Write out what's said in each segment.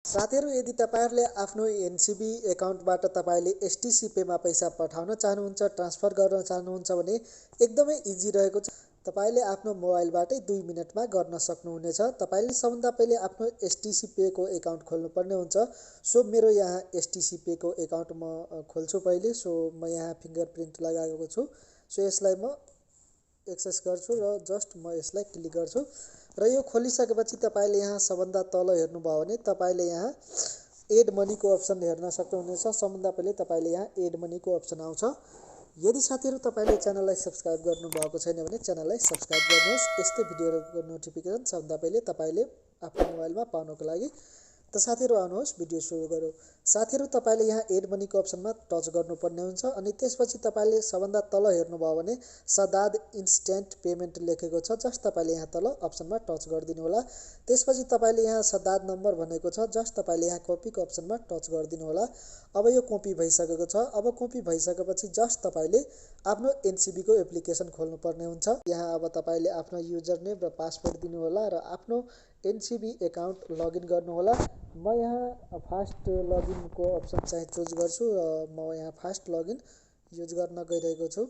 साथीहरु, यदि तपाईहरुले आफ्नो एनसीबी एकाउन्टबाट तपाईले एसटीसी पेमा पैसा पठाउन चाहनुहुन्छ, ट्रान्सफर गर्न चाहनुहुन्छ भने एकदमै इजी रहेको छ। तपाईले आफ्नो मोबाइलबाटै 2 मिनेटमा गर्न सक्नुहुनेछ। तपाईले सबभन्दा पहिले आफ्नो एसटीसी पे को एकाउन्ट खोल्नुपर्ने हुन्छ। सो मेरो यहाँ एसटीसी पे को एकाउन्ट म खोल्छु पहिले। सो म यहाँ फिंगरप्रिन्ट लगाएको छु। सो यसलाई म एक्सेस गर्छु र जस्ट म यसलाई क्लिक गर्छु र यो खोलिसकेपछि तपाईले यहाँ सबभन्दा तल हेर्नुभयो भने तपाईले यहाँ एड मनी को अप्सन हेर्न सक्नुहुनेछ। सबभन्दा पहिले तपाईले यहाँ एड मनी को अप्सन आउँछ। यदि साथीहरु तपाईले च्यानललाई सब्स्क्राइब गर्नुभएको छैन भने च्यानललाई सब्स्क्राइब गर्नुहोस्। यस्तै भिडियोहरुको नोटिफिकेसन सबभन्दा पहिले तपाईले आफ्नो मोबाइलमा पाउनको लागि। त साथीहरु, आउनुहोस् भिडियो सुरु गरौँ। साथीहरु, तपाईले यहाँ एड मनी को अप्सनमा टच गर्नुपर्ने हुन्छ अनि त्यसपछि तपाईले सबभन्दा तल हेर्नुभयो भने सदाद इन्स्ट्यान्ट पेमेन्ट लेखेको छ। जस्ट तपाईले यहाँ तल अप्सनमा टच गरिदिनु होला। त्यसपछि तपाईले यहाँ सदाद नम्बर भनेको छ। जस्ट तपाईले यहाँ कपी को अप्सनमा टच गरिदिनु होला। अब यो कपी भइसकेको छ। अब कपी भइसकेपछि जस्ट तपाईले आफ्नो एनसीबी को एप्लिकेसन खोल्नुपर्ने हुन्छ। यहाँ अब तपाईले आफ्नो युजर नेम र पासवर्ड दिनु होला र आफ्नो एनसीबी एकाउन्ट लगइन गर्नु होला। म यहाँ फास्ट लगइन को अप्सन चाहिँ चुज गर्छु र म यहाँ फास्ट लगइन युज गर्न गइरहेको छु।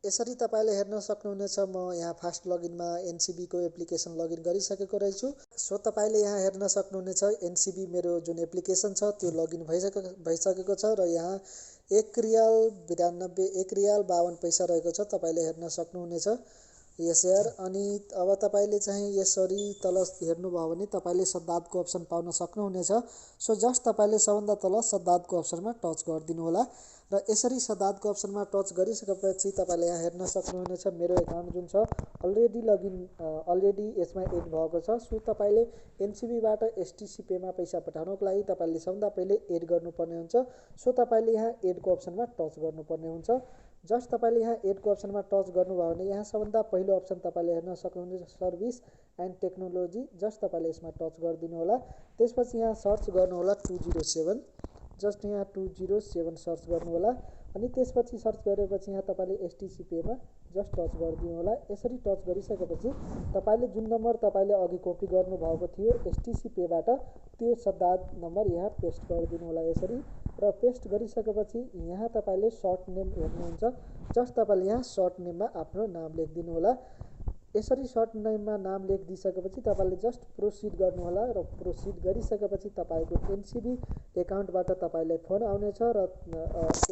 यसरी तपाईले हेर्न सक्नुहुनेछ। म यहाँ फास्ट लगइनमा एनसीबी को एप्लिकेसन लगइन गरिसकेको रहेछु। सो तपाईले यहाँ हेर्न सक्नुहुनेछ एनसीबी मेरो जुन एप्लिकेसन छ त्यो लगइन भइसकेको छ र यहाँ 1 रियाल 92 1 रियाल 52 पैसा रहेको छ। तपाईले हेर्न सक्नुहुनेछ यस यार। अनि अब तपाईले चाहिँ यसरी तल हेर्नुभयो भने तपाईले सदाद को अप्सन पाउन सक्नुहुनेछ। सो जस्ट तपाईले सबभन्दा तल सदाद को अप्सनमा टच गरिदिनु होला र यसरी सदाद को अप्सनमा टच गरिसकेपछि तपाईले यहाँ हेर्न सक्नुहुनेछ मेरो एकाउन्ट जुन छ अलरेडी यसमा एड भएको छ। सो तपाईले एनसीबी बाट एसटीसी पेमा पैसा पठाउनको लागि तपाईले सबभन्दा पहिले एड गर्नुपर्ने हुन्छ। सो तपाईले यहाँ एड को अप्सनमा टच गर्नुपर्ने हुन्छ। जस्ट तपाईले यहाँ एड को अप्सनमा टच गर्नुभयो भने यहाँ सबभन्दा पहिलो अप्सन तपाईले हेर्न सक्नुहुनेछ सर्भिस एन्ड टेक्नोलोजी। जस्ट तपाईले यसमा टच गरिदिनु होला। त्यसपछि यहाँ सर्च गर्नु होला 207। जस्ट यहाँ 207 सर्च गर्नु होला अनि त्यसपछि सर्च गरेपछि यहाँ तपाईले एसटीसी पेमा जस्ट टच गरिदिनु होला। यसरी टच गरिसकेपछि तपाईले जुन नम्बर तपाईले अघि कपी गर्नु भएको थियो एसटीसी पेबाट त्यो सदाद नम्बर यहाँ पेस्ट गरिदिनु होला यसरी। र पेस्ट गरिसकेपछि यहाँ तपाईले सर्ट नेम हेर्नुहुन्छ। जस्ट तपाईले यहाँ सर्ट नेममा आफ्नो नाम लेखिदिनु होला। यसरी सर्ट नेममा नाम लेखिदिसकेपछि तपाईले जस्ट प्रोसिड गर्नु होला र प्रोसिड गरिसकेपछि तपाईको एनसीबी एकाउन्टबाट तपाईलाई फोन आउनेछ र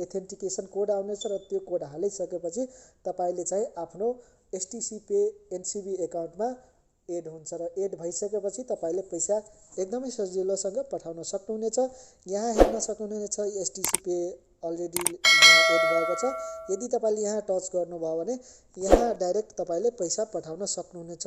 एथेन्टिकेसन कोड आउनेछ र त्यो कोड हालिसकेपछि तपाईले चाहिँ आफ्नो एसटीसी पे एनसीबी एकाउन्टमा एड हुन्छ र एड भइसकेपछि तपाईले पैसा एकदमै सजिलोसँग पठाउन सक्नुहुनेछ। यहाँ हेर्न सक्नुहुनेछ एसटीसी पे अलरेडी एड भएको छ। यदि तपाईले यहाँ टच गर्नुभयो भने यहाँ डाइरेक्ट तपाईले पैसा पठाउन सक्नुहुनेछ।